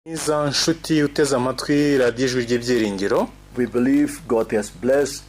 Mwiza nshuti uteze amatwi radiyo Ijwi ry'Ibyiringiro. We believe God has blessed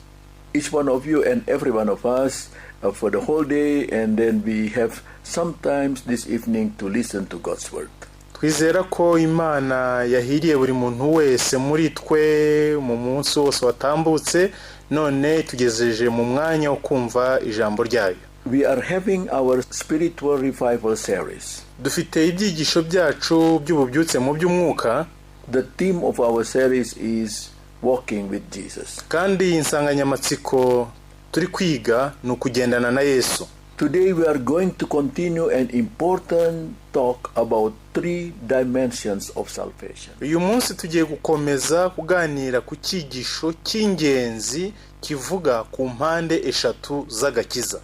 each one of you and every one of us for the whole day, and then we have sometimes this evening to listen to God's word. Twizera ko Imana yahiriye buri muntu wese muri twe mu munsi wose watambutse, none tugejeje mu mwanya wo kumva ijambo ryayo. We are having our spiritual revival series. Dufite ibyigisho byacu by'ububyutse mu by'umwuka. The theme of our series is Walking with Jesus. Kandi iyi nsanganyamatsiko turi kwiga ni ukugendana na Yesu. Today we are going to continue an important talk about three dimensions of salvation. Uyu munsi tugiye gukomeza kuganira ku cyigisho cy'ingenzi kivuga ku mpande eshatu z'agakiza.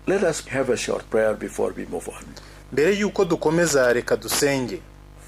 Let us have a short prayer before we move on. Mbere y'uko dukomeza, reka dusenge.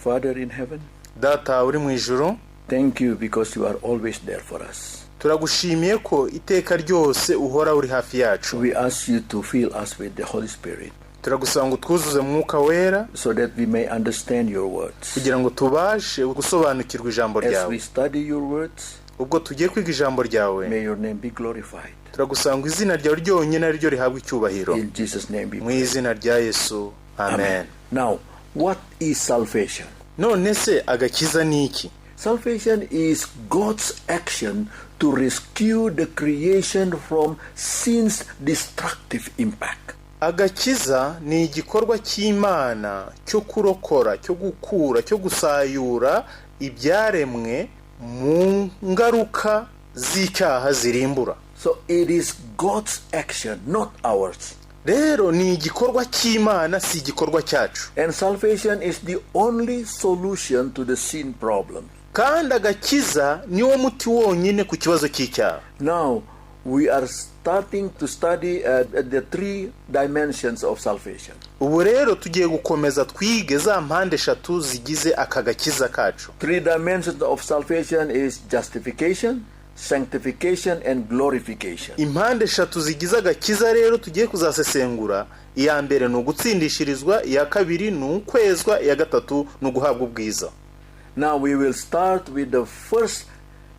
Father in heaven, Data uri mu ijuru, thank you because you are always there for us. Turagushimiye ko iteka ryose uhora uri hafi yacu. We ask you to fill us with the Holy Spirit Turagusaba ngo twuzuze Mwuka Wera so that we may understand your words. kugira ngo tubashe gusobanukirwa ijambo As ryawe. we study your words, Ubwo tugiye kwiga ijambo ryawe, may your name be glorified. Turagusaba ngo izina ryawe ryonyine ari ryo rihabwe icyubahiro. In Jesus' name we Mu pray. izina rya Yesu, amen. Now, what is salvation? None se agakiza ni iki? Salvation is God's action to rescue the creation from sin's destructive impact. Agakiza ni igikorwa cy'Imana cyo kurokora, cyo gukura, cyo gusayura ibyaremwe mu ngaruka z'icyaha zirimbura. So it is God's action, not ours. Rero ni igikorwa cy'Imana, si igikorwa cyacu. And salvation is the only solution to the sin problem. Kandi agakiza niwo muti wonyine ku kibazo cy'icyaha. Now, we are starting to study the three dimensions of salvation. Ubu rero tugiye gukomeza twige za mpande eshatu zigize aka gakiza kacu. Three dimensions of salvation is justification, sanctification, and glorification. Impande eshatu zigize agakiza rero tugiye kuzasesengura: iya mbere ni ugutsindishirizwa, iya kabiri ni ukwezwa, iya gatatu ni uguhabwa ubwiza. Now we will start with the first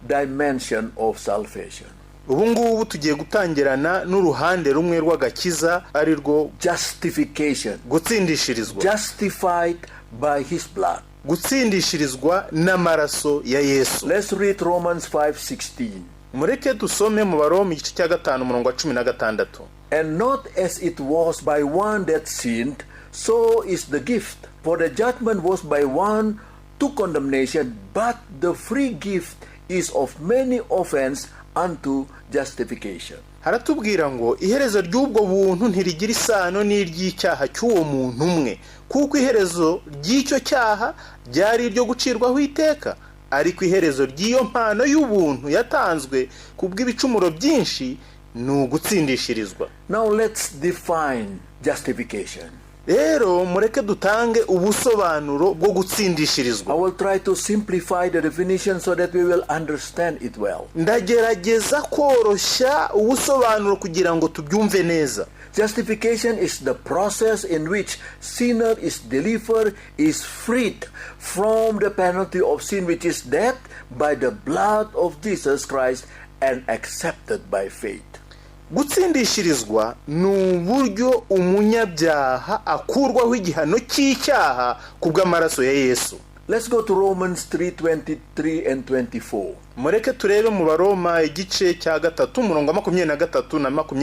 dimension of salvation. Ubu ngubu tugiye gutangirana n'uruhande rumwe rw'agakiza, ari rwo Justification. gutsindishirizwa. Justified by his blood. Gutsindishirizwa n'amaraso ya Yesu. Let's read Romans 5:16. Mureke dusome mu Baroma igice cya 5, umurongo wa 16. And not as it was by one that sinned, so is the gift. For the judgment was by one to condemnation, but the free gift is of many offense unto justification. Haratubwira ngo iherezo ry'ubwo buntu ntirigira isano n'iry'icyaha cy'uwo muntu umwe, kuko iherezo ry'icyo cyaha ryari iryo gucirwaho iteka, ariko iherezo ry'iyo mpano y'ubuntu yatanzwe ku bw'ibicumuro byinshi ni ugutsindishirizwa. Now let's define justification. Rero mureke dutange ubusobanuro bwo gutsindishirizwa. I will try to simplify the definition so that we will understand it well. Ndagerageza koroshya ubusobanuro kugira ngo tubyumve neza. Justification is the process in which sinner is delivered, is freed from the penalty of sin, which is death, by the blood of Jesus Christ and accepted by faith. Gutsindishirizwa ni uburyo umunyabyaha akurwaho igihano cy'icyaha ku bw'amaraso ya Yesu. Let's go to Romans 3:23 and 24. Mureke turebe mu Baroma igice cya 3, umurongo wa 23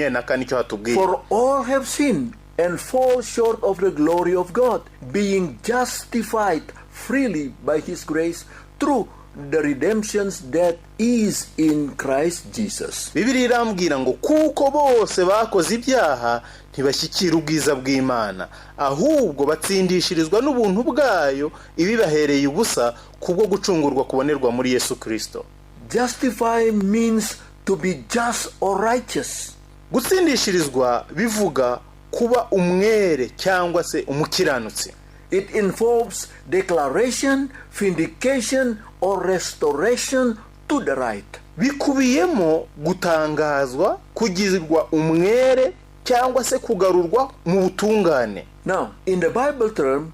na 24, icyo hatubwiye. For all have sinned and fall short of the glory of God, being justified freely by his grace through the redemption that is in Christ Jesus. Bibiliya irambwira ngo kuko bose bakoze ibyaha, ntibashyikira ubwiza bw'Imana, ahubwo batsindishirizwa n'ubuntu bwayo ibibahereye ubusa kubwo gucungurwa kubonerwa muri Yesu Kirisito. Justify means to be just or righteous. Gutsindishirizwa bivuga kuba umwere cyangwa se umukiranutsi. It involves declaration, vindication, or restoration to the right. Bikubiyemo gutangazwa, kugirwa umwere cyangwa se kugarurwa mu butungane. Now, in the Bible term,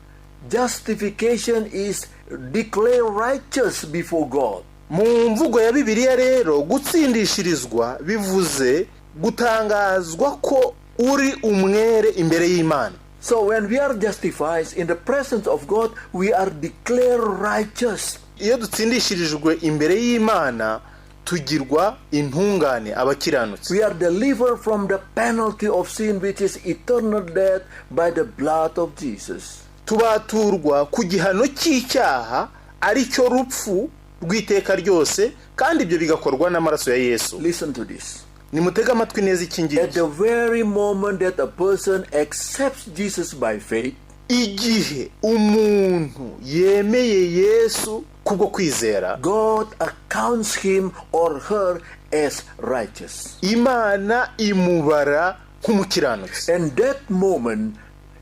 justification is declared righteous before God. Mu mvugo ya Bibiliya rero, gutsindishirizwa bivuze gutangazwa ko uri umwere imbere y'Imana. So when we are justified in the presence of God, we are declared righteous. Iyo dutsindishirijwe imbere y'Imana, tugirwa intungane, abakiranutsi. We are delivered from the penalty of sin, which is eternal death, by the blood of Jesus. Tubaturwa ku gihano cy'icyaha, ari cyo rupfu rw'iteka ryose, kandi ibyo bigakorwa n'amaraso ya Yesu. Listen to this. Nimutege amatwi neza iki At ngiki. the very moment that a person accepts Jesus by faith, Igihe umuntu yemeye Yesu kubwo kwizera, God accounts him or her as righteous. Imana imubara nk'umukiranutsi. And that moment,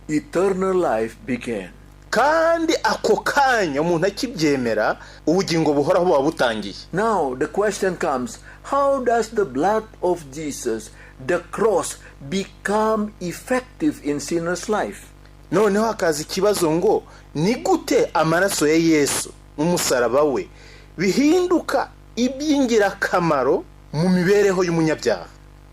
eternal life began. Kandi ako kanya umuntu akibyemera, ubugingo buhoraho buba butangiye. Now the question comes, how does the blood of Jesus, the cross, become effective in sinner's life? Noneho hakaza ikibazo ngo: ni gute amaraso ya Yesu n'umusaraba we bihinduka iby'ingirakamaro mu mibereho y'umunyabyaha?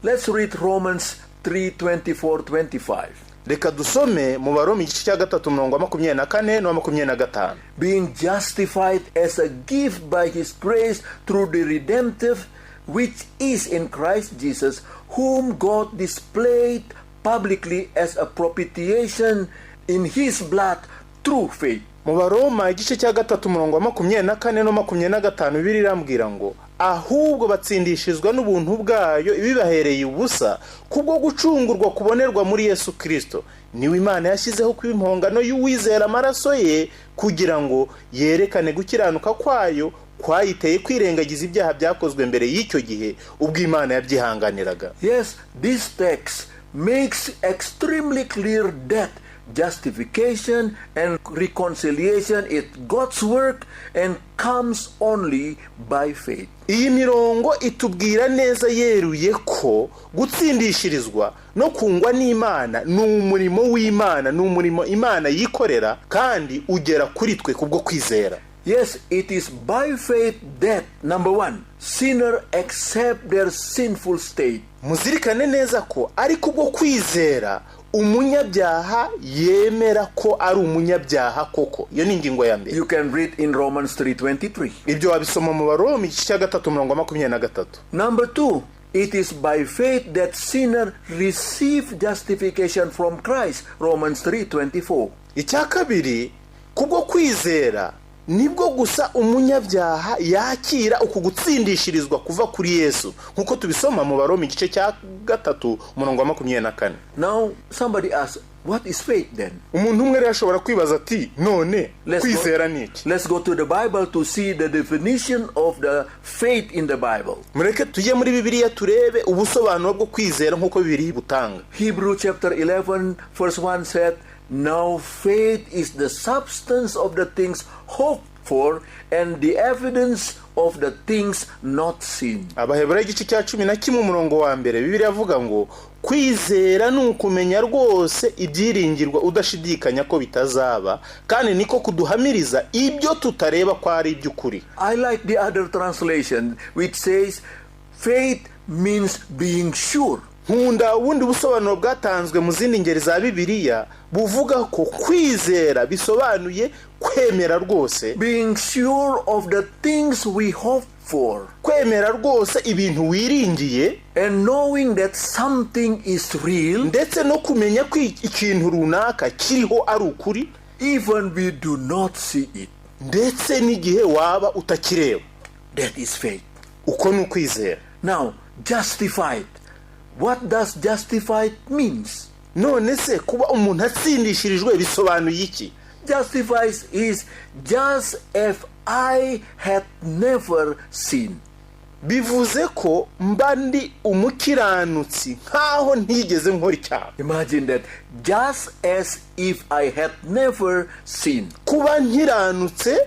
Let's read Romans 3 24 25. Reka dusome mu Baroma igice cya 3, umurongo wa 24 n'uwa 25. Being justified as a gift by his grace through the redemptive which is in Christ Jesus, whom God displayed publicly as a propitiation in his blood through faith. Mu Baroma igice cya 3, umurongo wa 24 no 25, Bibiliya irambwira ngo: "Ahubwo batsindishirizwa n'ubuntu bwayo ibibahereye ubusa kubwo gucungurwa kubonerwa muri Yesu Kirisito. Niwe Imana yashyizeho kuba impongano y'uwizera amaraso ye, kugira ngo yerekane gukiranuka kwayo kwayiteye kwirengagiza ibyaha byakozwe mbere y'icyo gihe, ubwo Imana yabyihanganiraga." Yes, this text makes extremely clear that justification and reconciliation is God's work and comes only by faith. Iyi mirongo itubwira neza yeruye ko gutsindishirizwa no kungwa n'Imana ni umurimo w'Imana, ni umurimo Imana yikorera, kandi ugera kuri twe kubwo kwizera. Yes, it is by faith that, number one, sinner accept their sinful state. Muzirikane neza ko ari kubwo kwizera umunyabyaha yemera ko ari umunyabyaha koko. Iyo ni ingingo ya mbere. You can read in Romans 3:23. Ibyo wabisoma mu Baroma igice cya 3, umurongo wa 23. Number two, it is by faith that sinner receive justification from Christ. Romans 3:24. Icya kabiri, kubwo kwizera nibwo gusa umunyabyaha yakira uku gutsindishirizwa kuva kuri Yesu, nk'uko tubisoma mu Baroma igice cya 3, umurongo wa 24. Now, somebody asks, what is faith then? Umuntu umwe rero ashobora kwibaza ati: "None kwizera ni iki?" Let's go to the Bible to see the definition of the faith in the Bible. Mureke tujye muri Bibiliya turebe ubusobanuro bwo kwizera nk'uko Bibiliya butanga. Hebrew chapter 11, verse 1 said, "Now faith is the substance of the things hoped for and the evidence of the things not seen." Abaheburayo igice cya 11, umurongo wa 1, Bibiliya avuga ngo: "Kwizera ni ukumenya rwose ibyiringirwa udashidikanya ko bitazaba, kandi niko kuduhamiriza ibyo tutareba ko ari iby'ukuri." I like the other translation, which says, "Faith means being sure." Nkunda ubundi busobanuro bwatanzwe mu zindi ngeri za Bibiliya buvuga ko kwizera bisobanuye kwemera rwose. Being sure of the things we hope for. Kwemera rwose ibintu wiringiye. And knowing that something is real, Ndetse no kumenya ko ikintu runaka kiriho ari ukuri, even we do not see it. ndetse n'igihe waba utakireba. That is faith. Uko ni ukwizera. Now, justified. What does justified means? None se kuba umuntu atsindishirijwe bisobanuye iki? Justifies is just if I had never sinned. Bivuze ko mba ndi umukiranutsi nk'aho ntigeze nkora icyaha. Imagine that. Just as if I had never sinned. Kuba nkiranutse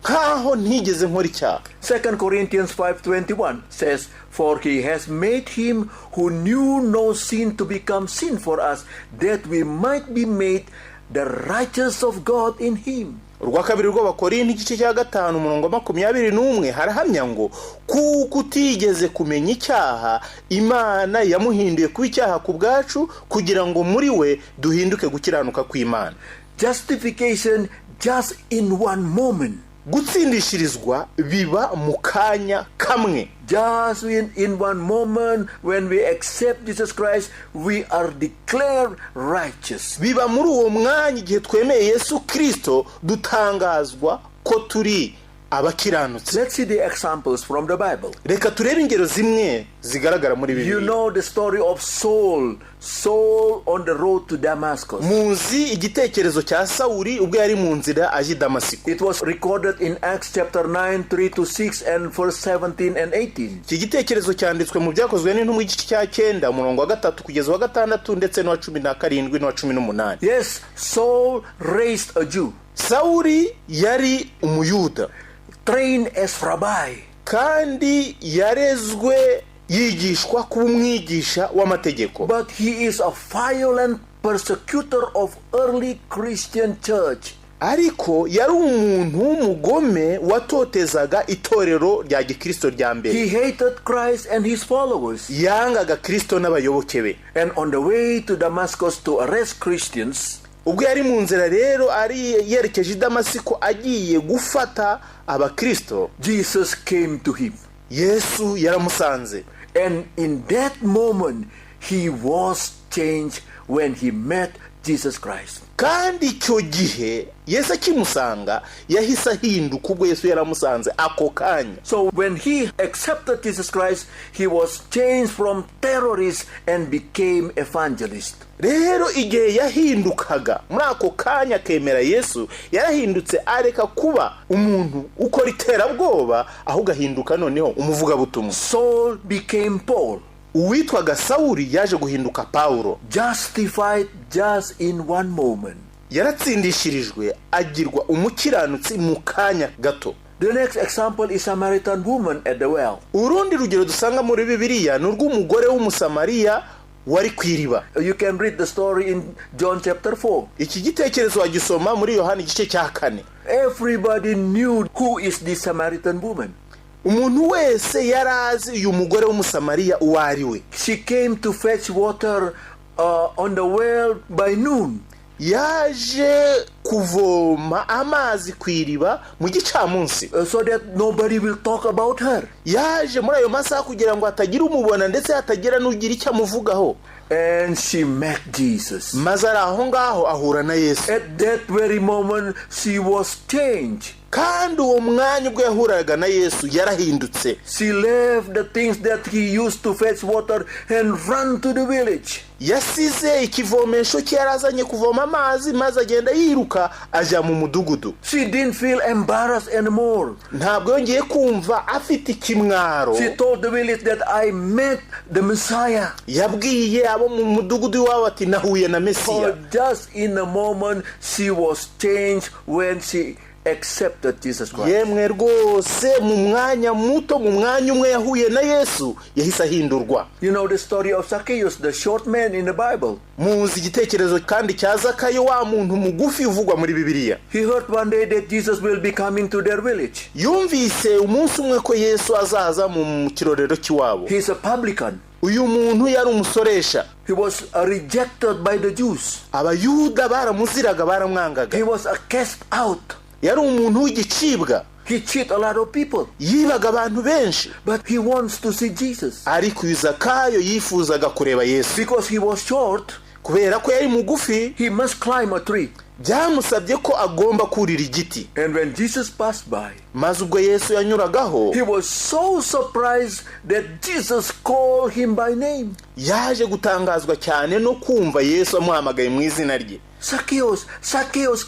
nk'aho ntigeze nkora icyaha. 2 Corinthians 5:21 says, "For he has made him who knew no sin to become sin for us, that we might be made the righteous of God in him." Urwa kabiri rw'Abakorinto, igice cya 5, umurongo wa 21, harahamya ngo: "Kuko utigeze kumenya icyaha, Imana yamuhinduye kuba icyaha ku bwacu, kugira ngo muri we duhinduke gukiranuka kw'Imana." Justification just in one moment. Gutsindishirizwa biba mu kanya kamwe. Just in one moment, when we accept Jesus Christ, we are declared righteous. Biba muri uwo mwanya, igihe twemeye Yesu Kirisito, dutangazwa ko turi abakiranutsi. Let's see the examples from the Bible. Reka turebe ingero zimwe zigaragara muri You Bibiliya. know the story of Saul, Saul on the road to Damascus. Muzi igitekerezo cya Sawuri ubwo yari mu nzira ajya i Damasiko. It was recorded in Acts chapter 9, 3 to 6, and verse 17 and 18. Iki gitekerezo cyanditswe mu Byakozwe n'Intumwa, igice cya 9, umurongo wa 3 kugeza uwa 6, ndetse n'uwa 17 n'uwa 18. Yes, Saul raised a Jew, Sawuri yari Umuyuda, trained as rabbi. kandi yarezwe yigishwa kuba umwigisha w'amategeko. But he is a violent persecutor of early Christian church. Ariko yari umuntu w'umugome watotezaga itorero rya gikristo rya mbere. He hated Christ and his followers. Yangaga Kristo n'abayoboke be. And on the way to Damascus to arrest Christians, Ubwo yari mu nzira rero ari yerekeje i Damasiko agiye gufata abakristo, Jesus came to him. Yesu yaramusanze. And in that moment, he was changed when he met Jesus Christ. Kandi icyo gihe Yesu akimusanga yahise ahinduka, ubwo Yesu yaramusanze ako kanya. So when he accepted Jesus Christ, he was changed from terrorist and became evangelist. Rero igihe yahindukaga muri ako kanya akemera Yesu, yarahindutse, areka kuba umuntu ukora iterabwoba, ahubwo ahinduka noneho umuvugabutumwa. Saul became Paul, Uwitwaga Sawuri yaje guhinduka Pawulo. justified just in one moment. Yaratsindishirijwe, agirwa umukiranutsi mu kanya gato. The next example is Samaritan woman at the well. Urundi rugero dusanga muri Bibiliya ni urw'umugore w'Umusamariya wari ku iriba. You can read the story in John chapter 4. Iki gitekerezo wagisoma muri Yohani igice cya 4. Everybody knew who is this Samaritan woman. Umuntu wese yari azi uyu mugore w'Umusamariya uwo ari we. She came to fetch water on the well by noon. Yaje kuvoma amazi ku iriba mu gicamunsi, so that nobody will talk about her. Yaje muri ayo masaha kugira ngo hatagira umubona, ndetse hatagira n'ugira icyo amuvugaho. And she met Jesus. Maze ari aho ngaho ahura na Yesu. At that very moment, she was changed. Kandi uwo mwanya ubwo yahuraga na Yesu yarahindutse. She left the things that he used to fetch water and run to the village. Yasize ikivomesho cye yari azanye kuvoma amazi, maze agenda yiruka ajya mu mudugudu. She didn't feel embarrassed anymore. Ntabwo yongeye kumva afite ikimwaro. She told the village that I met the Messiah. Yabwiye abo mu mudugudu iwabo ati: "Nahuye na Mesiya." For just in a moment, she was changed when she accepted Jesus Christ. Yemwe rwose, mu mwanya muto, mu mwanya umwe yahuye na Yesu, yahise ahindurwa. You know the story of Zacchaeus, the short man in the Bible. Muzi igitekerezo kandi cya Zakayo, wa muntu mugufi uvugwa muri Bibiliya. He heard one day that Jesus will be coming to their village. Yumvise umunsi umwe ko Yesu azaza mu kirorero cy'iwabo. He's a publican. Uyu muntu yari umusoresha. He was rejected by the Jews. Abayuda baramuziraga, baramwangaga. He was a cast out. Yari umuntu w'igicibwa. He cheat a lot of people. Yibaga abantu benshi. But he wants to see Jesus. Ariko uyu Zakayo yifuzaga kureba Yesu. Because he was short, Kubera ko yari mugufi, he must climb a tree. byamusabye ko agomba kurira igiti. And when Jesus passed by, Maze ubwo Yesu yanyuragaho, he was so surprised that Jesus called him by name. yaje gutangazwa cyane no kumva Yesu amuhamagaye mu izina rye. "Zacchaeus, Zacchaeus,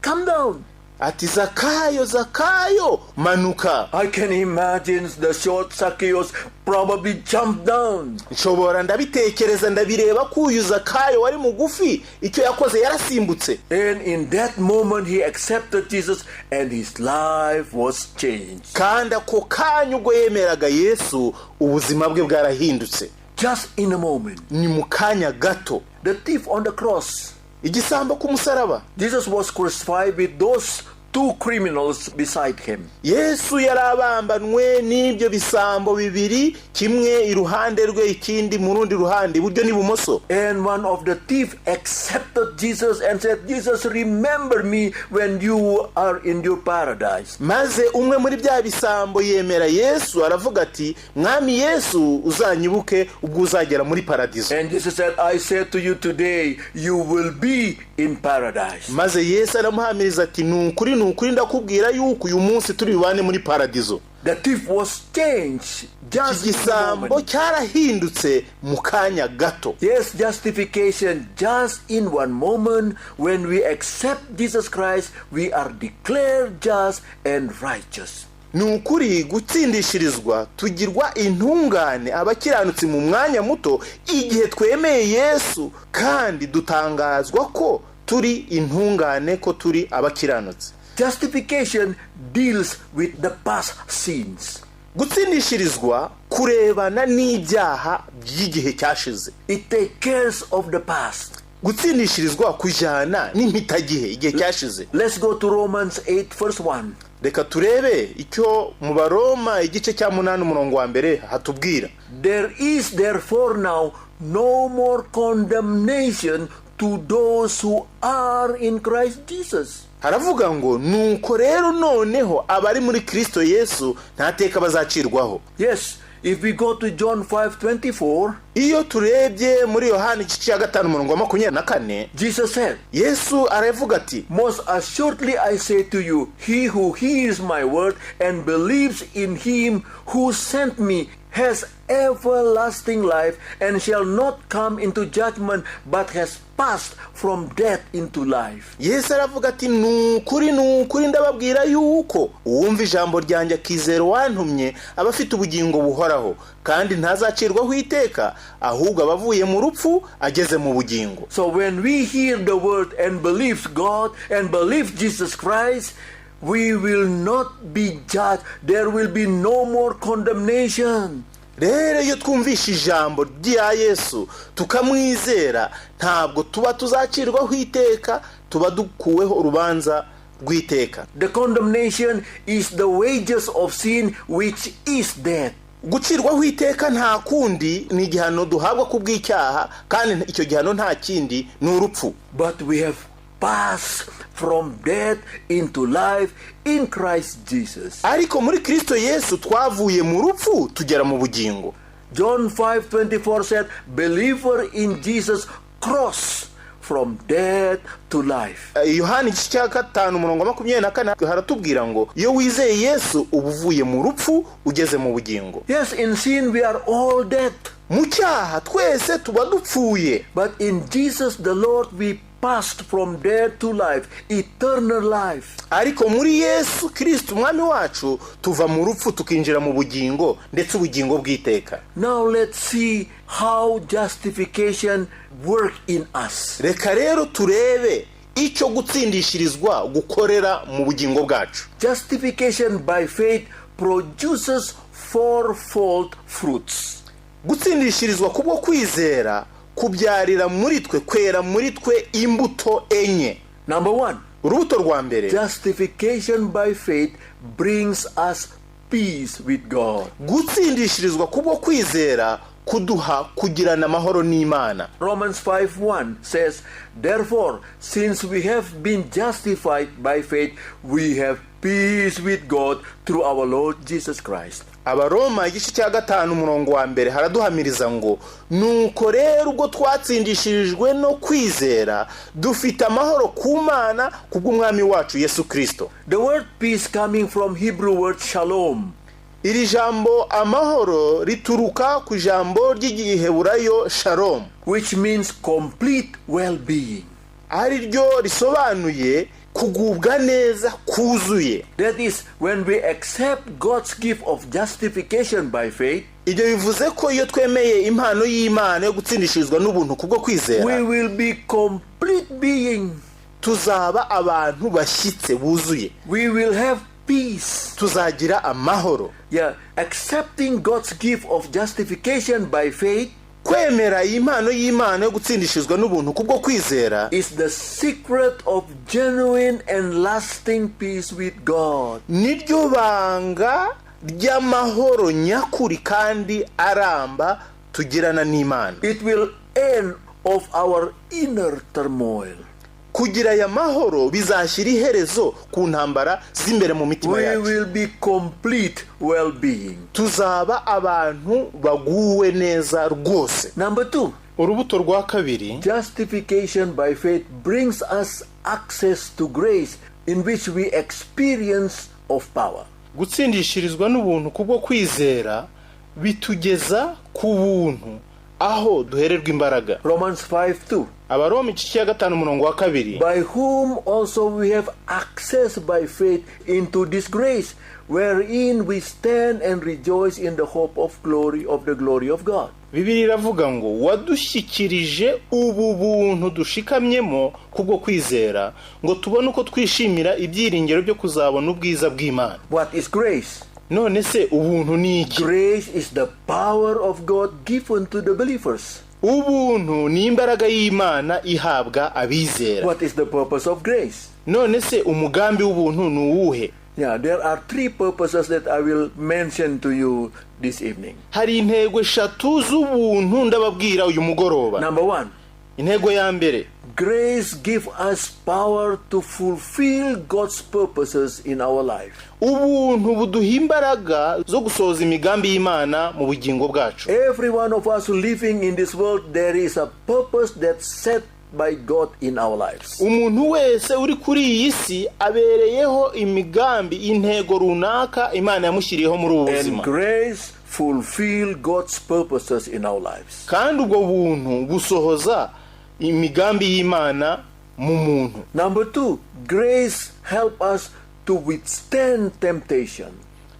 come down." Ati: "Zakayo, Zakayo, manuka." I can imagine the short Zacchaeus probably jumped down. Nshobora ndabitekereza, ndabireba ko uyu Zakayo wari mugufi icyo yakoze yarasimbutse. And in that moment, he accepted Jesus and his life was changed. Kandi ako kanya ubwo yemeraga Yesu, ubuzima bwe bwarahindutse. Just in a moment. Ni mu kanya gato. The thief on the cross. Igisambo ku musaraba. Jesus was crucified with those two criminals beside him. Yesu yari abambanwe n'ibyo bisambo bibiri, kimwe iruhande rwe, ikindi mu rundi ruhande, iburyo n'ibumoso. And one of the thieves accepted Jesus and said, "Jesus, remember me when you are in your paradise." Maze umwe muri bya bisambo yemera Yesu, aravuga ati: "Mwami Yesu, uzanyibuke ubwo uzagera muri paradizo." And Jesus said, "I said to you today, you will be in paradise." Maze Yesu aramuhamiriza ati: "Ni ukuri, ni ukuri, ndakubwira yuko uyu munsi turi bubane muri paradizo." The thief was changed just in a Igisambo moment. cyarahindutse mu kanya gato. Yes, justification just in one moment. When we accept Jesus Christ, we are declared just and righteous. Ni ukuri, gutsindishirizwa, tugirwa intungane, abakiranutsi mu mwanya muto igihe twemeye Yesu, kandi dutangazwa ko turi intungane, ko turi abakiranutsi. Justification deals with the past sins. Gutsindishirizwa kurebana n'ibyaha by'igihe cyashize. It takes care of the past. Gutsindishirizwa kujyana n'impitagihe, igihe cyashize. Let's go to Romans 8, verse 1. Reka turebe icyo mu Baroma igice cya 8 umurongo wa 1 hatubwira. There is therefore now no more condemnation to those who are in Christ Jesus. Haravuga ngo: "Nuko rero noneho abari muri Kristo Yesu nta teka bazacirwaho." Yes, if we go to John 5:24, Iyo turebye muri Yohani igice cya 5 umurongo wa 24, Jesus said, Yesu aravuga ati: "Most assuredly I say to you, he who hears my word and believes in him who sent me has everlasting life and shall not come into judgment, but has passed from death into life." Yesu aravuga ati: "Ni ukuri, ni ukuri, ndababwira yuko uwumva ijambo ryanjye akizera uwantumye aba afite ubugingo buhoraho, kandi ntazacirwaho iteka, ahubwo aba avuye mu rupfu ageze mu bugingo." So when we hear the word and believe God and believe Jesus Christ, we will not be judged. There will be no more condemnation. Rero iyo twumvishe ijambo rya Yesu tukamwizera, ntabwo tuba tuzacirwaho iteka, tuba dukuweho urubanza rw'iteka. The condemnation is the wages of sin, which is death. Gucirwaho iteka nta kundi ni igihano duhabwa ku bw'icyaha, kandi icyo gihano nta kindi ni urupfu. But we have passed from death into life in Christ Jesus. Ariko muri Kristo Yesu twavuye mu rupfu tugera mu bugingo. John 5:24 said, "Believer in Jesus cross from death to life." Yohani igice cya 5 umurongo wa 24 haratubwira ngo iyo wizeye Yesu uba uvuye mu rupfu ugeze mu bugingo. Yes, in sin we are all dead. Mu cyaha twese tuba dupfuye. But in Jesus the Lord we passed from death to life, eternal life. Ariko muri Yesu Kirisiti umwami wacu tuva mu rupfu tukinjira mu bugingo, ndetse ubugingo bw'iteka. Now let's see how justification work in us. Reka rero turebe icyo gutsindishirizwa gukorera mu bugingo bwacu. Justification by faith produces fourfold fruits. Gutsindishirizwa kubwo kwizera kubyarira muri twe, kwera muri twe imbuto enye. Number one, Urubuto rwa mbere, justification by faith brings us peace with God. Gutsindishirizwa kubwo kwizera kuduha kugirana amahoro n'Imana. Romans 5:1 says, "Therefore, since we have been justified by faith, we have peace with God through our Lord Jesus Christ." Abaroma igice cya 5 umurongo wa 1 haraduhamiriza ngo: "Nuko rero ubwo twatsindishirijwe no kwizera, dufite amahoro ku Mana kubw'umwami wacu Yesu Kirisito." The word peace coming from Hebrew word shalom. Iri jambo amahoro rituruka ku ijambo ry'igiheburayo shalom, which means complete well-being. Ari ryo risobanuye kugubwa neza kuzuye. That is, when we accept God's gift of justification by faith, Ibyo bivuze ko iyo twemeye impano y'Imana yo gutsindishirizwa n'ubuntu kubwo kwizera, we will be complete being. Tuzaba abantu bashyitse, buzuye. We will have peace. Tuzagira amahoro. Yeah, accepting God's gift of justification by faith Kwemera iyi mpano y'Imana yo gutsindishirizwa n'ubuntu kubwo kwizera is the secret of genuine and lasting peace with God. Niryo banga ry'amahoro nyakuri kandi aramba tugirana n'Imana. It will end of our inner turmoil. Kugira aya mahoro bizashyira iherezo ku ntambara z'imbere mu mitima We yacu. will be complete well-being. Tuzaba abantu baguwe neza rwose. Number two, Urubuto rwa kabiri, justification by faith brings us access to grace in which we experience of power. Gutsindishirizwa n'ubuntu kubwo kwizera bitugeza ku buntu aho duhererwa imbaraga. Romans 5:2. Abaroma igice cya 5, umurongo wa 2. By whom also we have access by faith into this grace, wherein we stand and rejoice in the hope of glory of the glory of God. Bibiliya iravuga ngo wadushyikirije ubu buntu dushikamyemo kubwo kwizera, ngo tubone uko twishimira ibyiringiro byo kuzabona ubwiza bw'Imana. What is grace? None se ubuntu ni iki? Grace is the power of God given to the believers. Ubuntu ni imbaraga y'Imana ihabwa abizera. What is the purpose of grace? None se umugambi w'ubuntu ni uwuhe? Yeah, there are three purposes that I will mention to you this evening. Hari intego eshatu z'ubuntu ndababwira uyu mugoroba. Number one, Intego ya mbere, grace give us power to fulfill God's purposes in our life. Ubuntu buduha imbaraga zo gusohoza imigambi y'Imana mu bugingo bwacu. Every one of us living in this world, there is a purpose that's set by God in our lives. Umuntu wese uri kuri iyi si abereyeho imigambi, intego runaka Imana yamushyiriyeho muri ubu And buzima. grace fulfill God's purposes in our lives. Kandi ubwo buntu busohoza imigambi y'Imana mu muntu. Number two, grace help us to withstand temptation.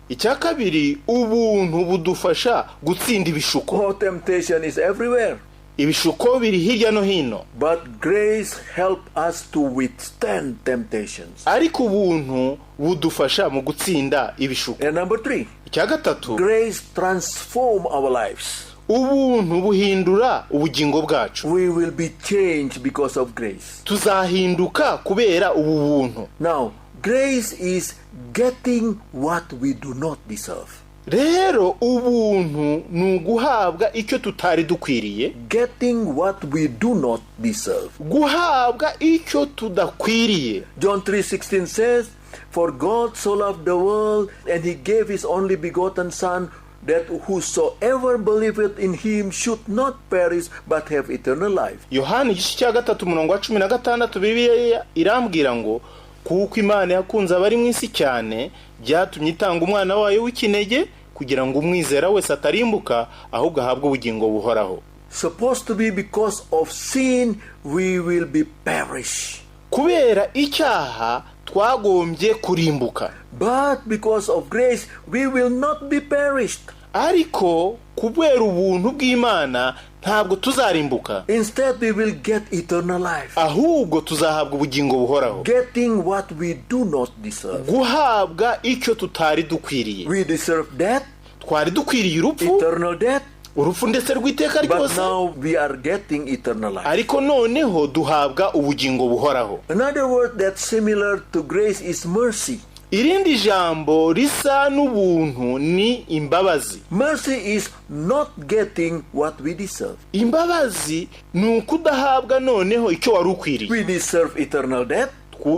Icya kabiri, ubuntu budufasha gutsinda ibishuko. Oh, temptation is everywhere. Ibishuko biri hirya no hino. But grace help us to withstand temptations. Ariko ubuntu budufasha mu gutsinda ibishuko. And number three, Icya gatatu, grace transform our lives. Ubuntu buhindura ubugingo bwacu. We will be changed because of grace. Tuzahinduka kubera ubu buntu. Now, grace is getting what we do not deserve. Rero ubuntu ni uguhabwa icyo tutari dukwiriye. Getting what we do not deserve. Guhabwa icyo tudakwiriye. John 3:16 says, "For God so loved the world and he gave his only begotten son, that whosoever believeth in him should not perish but have eternal life." Yohani igice cya 3, umurongo wa 16, Bibiliya irambwira ngo kuko Imana yakunze abari mu isi cyane, byatumye itanga umwana wayo w'ikinege, kugira ngo umwizera wese atarimbuka, ahubwo ahabwe ubugingo buhoraho. Supposed to be because of sin we will be perish. Kubera icyaha twagombye kurimbuka. But because of grace we will not be perished. Ariko kubera ubuntu bw'Imana ntabwo tuzarimbuka. Instead, we will get eternal life. Ahubwo tuzahabwa ubugingo buhoraho. Getting what we do not deserve. Guhabwa icyo tutari dukwiriye. We deserve death, Twari dukwiriye urupfu, eternal death, urupfu ndetse rw'iteka but ryose. now we are getting eternal life. Ariko noneho duhabwa ubugingo buhoraho. Another word that's similar to grace is mercy. Irindi jambo risa n'ubuntu ni imbabazi. Mercy is not getting what we deserve. Imbabazi ni ukudahabwa noneho icyo wari ukwiriye. We deserve eternal death,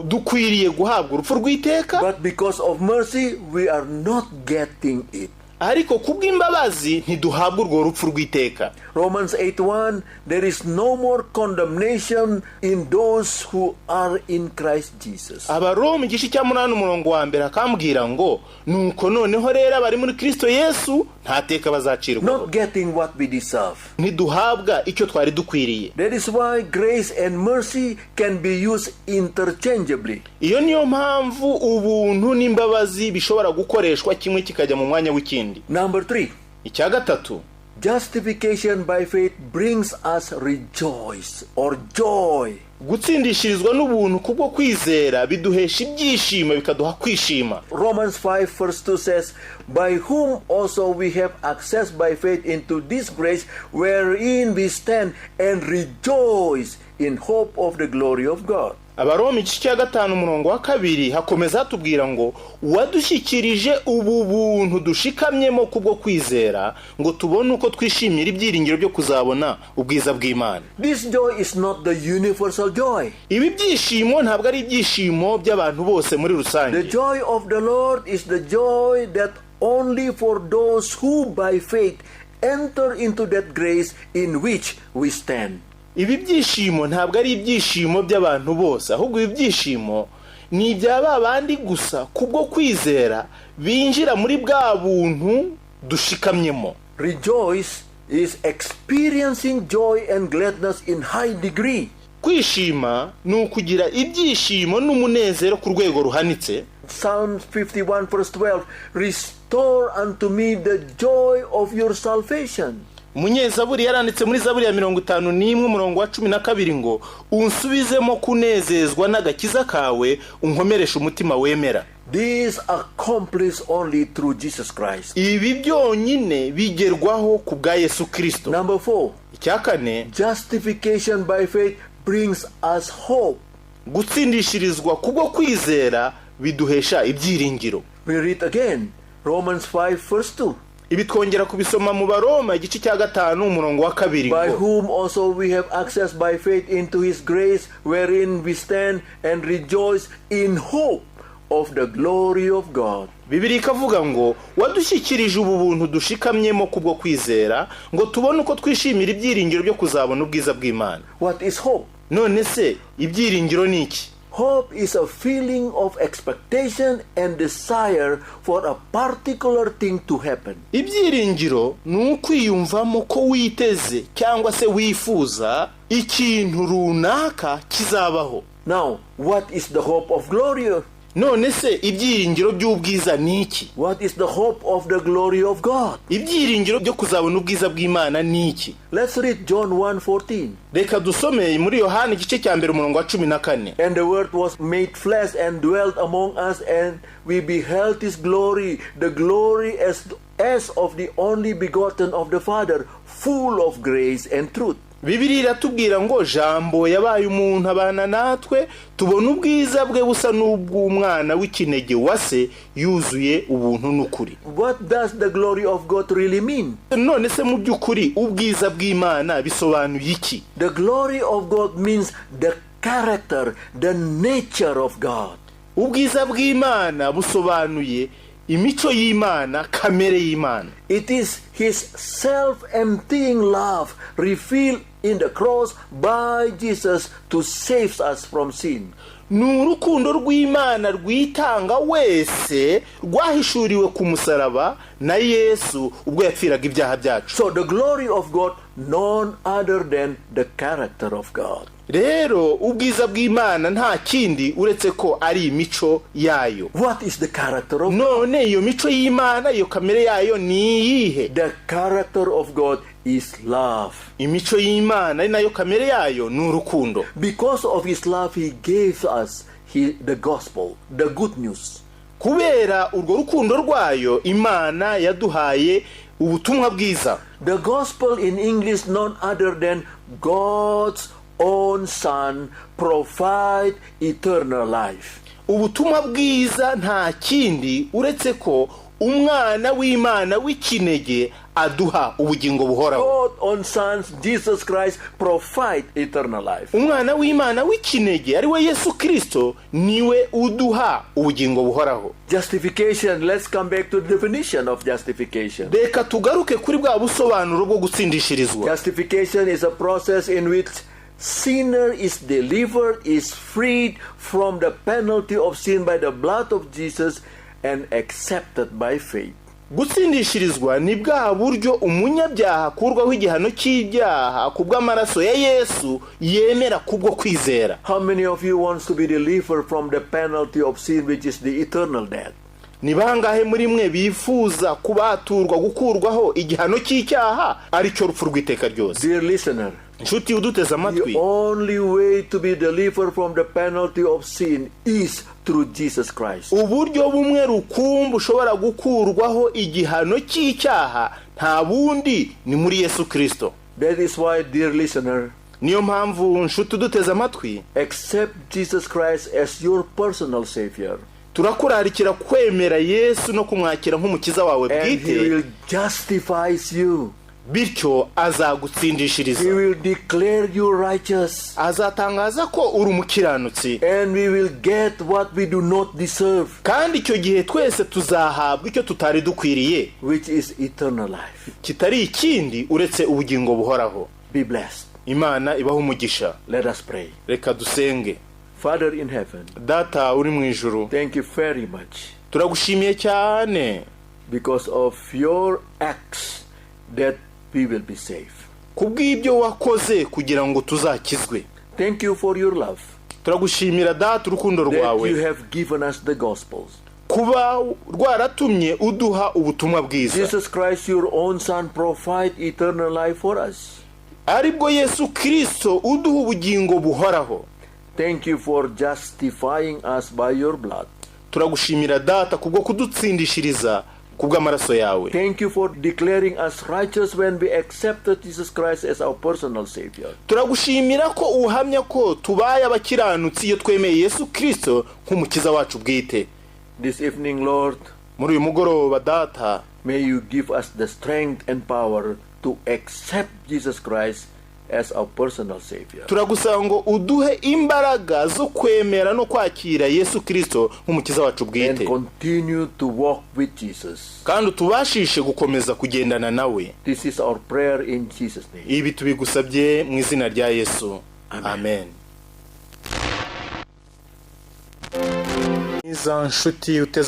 Dukwiriye guhabwa urupfu rw'iteka, but because of mercy, we are not getting it. Ariko kubw'imbabazi ntiduhabwa urwo rupfu rw'iteka. Romans 8:1, there is no more condemnation in those who are in Christ Jesus. Abaroma igice cya 8, umurongo wa 1, akambwira ngo nuko noneho rero abari muri Kristo Yesu nta teka bazacirwaho. Not getting what we deserve. Ntiduhabwa icyo twari dukwiriye. That is why grace and mercy can be used interchangeably. Iyo niyo mpamvu ubuntu n'imbabazi bishobora gukoreshwa, kimwe kikajya mu mwanya w'ikindi. Number three, Icya gatatu, Justification by faith brings us rejoice or joy. Gutsindishirizwa n'ubuntu kubwo kwizera biduhesha ibyishimo, bikaduha kwishima. Romans 5 verse 2 says, "By whom also we have access by faith into this grace wherein we stand and rejoice in hope of the glory of God." Abaroma igice cya 5, umurongo wa 2, hakomeza hatubwira ngo wadushyikirije ubu buntu dushikamyemo kubwo kwizera, ngo tubone uko twishimira ibyiringiro byo kuzabona ubwiza bw'Imana. This joy is not the universal joy. Ibi byishimo ntabwo ari ibyishimo by'abantu bose muri rusange. The joy of the Lord is the joy that only for those who by faith enter into that grace in which we stand. Ibi byishimo ntabwo ari ibyishimo by'abantu bose, ahubwo ibi byishimo ni ibya ba bandi gusa kubwo kwizera binjira muri bwa buntu dushikamyemo. Rejoice is experiencing joy and gladness in high degree. Kwishima ni ukugira ibyishimo n'umunezero ku rwego ruhanitse. Psalm 51 verse 12: "Restore unto me the joy of your salvation." Umunyezaburi yaranditse muri Zaburi ya 51, umurongo wa 12 ngo unsubizemo kunezezwa n'agakiza kawe, unkomereshe umutima wemera. This accomplished only through Jesus Christ. Ibi byonyine bigerwaho ku bwa Yesu Kirisito. Number four, Icya kane, justification by faith brings us hope. gutsindishirizwa kubwo kwizera biduhesha ibyiringiro. We read again Romans 5 verse 2. Ibi twongera kubisoma mu Baroma igice cya 5, umurongo wa 2 "By ngo whom also we have access by faith into his grace, wherein we stand and rejoice in hope of the glory of God." Bibiliya ikavuga ngo wadushyikirije ubu buntu dushikamyemo kubwo kwizera, ngo tubone uko twishimira ibyiringiro byo kuzabona ubwiza bw'Imana. What is hope? None se ibyiringiro ni iki? Hope is a feeling of expectation and desire for a particular thing to happen. Ibyiringiro ni ukwiyumvamo ko witeze cyangwa se wifuza ikintu runaka kizabaho. Now, what is the hope of glory? None se ibyiringiro by'ubwiza ni iki? What is the hope of the glory of God? Ibyiringiro byo kuzabona ubwiza bw'Imana ni iki? Let's read John 1:14. Reka dusome muri Yohani igice cya 1, umurongo wa 14. "And the Word was made flesh and dwelt among us, and we beheld his glory, the glory as of the only begotten of the Father, full of grace and truth." Bibiliya iratubwira ngo Jambo yabaye umuntu abana natwe, tubona ubwiza bwe busa n'ubw'umwana w'ikinege wa se, yuzuye ubuntu n'ukuri. What does the glory of God really mean? None se mu by'ukuri ubwiza bw'Imana bisobanuye iki? The glory of God means the character, the nature of God. Ubwiza bw'Imana busobanuye imico y'Imana, kamere y'Imana. It is his self emptying love revealed in the cross by Jesus to save us from sin. Ni urukundo rw'Imana rwitanga wese rwahishuriwe ku musaraba na Yesu ubwo yapfiraga ibyaha byacu. So the glory of God, none other than the character of God. Rero ubwiza bw'Imana nta kindi uretse ko ari imico yayo. What is the character of None iyo mico y'Imana, iyo kamere yayo ni iyihe? The character of God is love. Imico y'Imana ari nayo kamere yayo ni urukundo. Because of his love, he gave us the gospel, the good news. Kubera urwo rukundo rwayo, Imana yaduhaye ubutumwa bwiza. The gospel in English, none other than God's own Son provide eternal life. Ubutumwa bwiza nta kindi uretse ko umwana w'Imana w'ikinege aduha ubugingo buhoraho. God own Son, Jesus Christ, provide eternal life. Umwana w'Imana w'ikinege, ari we Yesu Kirisito, niwe uduha ubugingo buhoraho. Justification, let's come back to the definition of justification. Reka tugaruke kuri bwa busobanuro bwo gutsindishirizwa. Justification is a process in which sinner is delivered, is freed from the penalty of sin by the blood of Jesus and accepted by faith. Gutsindishirizwa ni bwa buryo umunyabyaha akurwaho igihano cy'ibyaha ku bw'amaraso ya Yesu yemera kubwo kwizera. How many of you wants to be delivered from the penalty of sin, which is the eternal death? Ni bangahe muri mwe bifuza kubaturwa gukurwaho igihano cy'icyaha, aricyo rupfu rw'iteka ryose? Dear listener, Inshuti uduteze amatwi, the only way to be delivered from the penalty of sin is through Jesus Christ. Uburyo bumwe rukumbi ushobora gukurwaho igihano cy'icyaha nta bundi, ni muri Yesu Kirisito. That is why, dear listener, Niyo mpamvu, nshuti uduteze amatwi, accept Jesus Christ as your personal Savior. Turakurarikira kwemera Yesu no kumwakira nk'umukiza wawe And He bwite. will justify you. Bityo azagutsindishiriza. He will declare you righteous. Azatangaza ko uri umukiranutsi. And we will get what we do not deserve, Kandi icyo gihe twese tuzahabwa icyo tutari dukwiriye, which is eternal life. Kitari ikindi uretse ubugingo buhoraho. Be blessed. Imana ibahe umugisha. Let us pray. Reka dusenge. Father in heaven, Data uri mu ijuru, thank you very much turagushimiye cyane because of your acts that we will be saved. Kubw'ibyo wakoze kugira ngo tuzakizwe. Thank you for your love Turagushimira, Data, urukundo that rwawe you have given us the Gospels. Kuba rwaratumye uduha ubutumwa bwiza. Jesus Christ, your own Son, provide eternal life for us. Aribwo Yesu Kirisito uduha ubugingo buhoraho. Thank you for justifying us by your blood. Turagushimira, Data, kubwo kudutsindishiriza kubw'amaraso yawe. Thank you for declaring us righteous when we accepted Jesus Christ as our personal Savior. Turagushimira ko uhamya ko tubaye abakiranutsi iyo twemeye Yesu Kirisito nk'umukiza wacu bwite. This evening, Lord, Muri uyu mugoroba, Data, may you give us the strength and power to accept Jesus Christ as our personal Savior. Turagusaba ngo uduhe imbaraga zo kwemera no kwakira Yesu Kirisito nk'umukiza wacu bwite And continue to walk with Jesus. Kandi utubashishe gukomeza kugendana nawe. This is our prayer in Jesus' name. Ibi tubigusabye mu izina rya Yesu. Amen. Amen. Iza nshuti uteze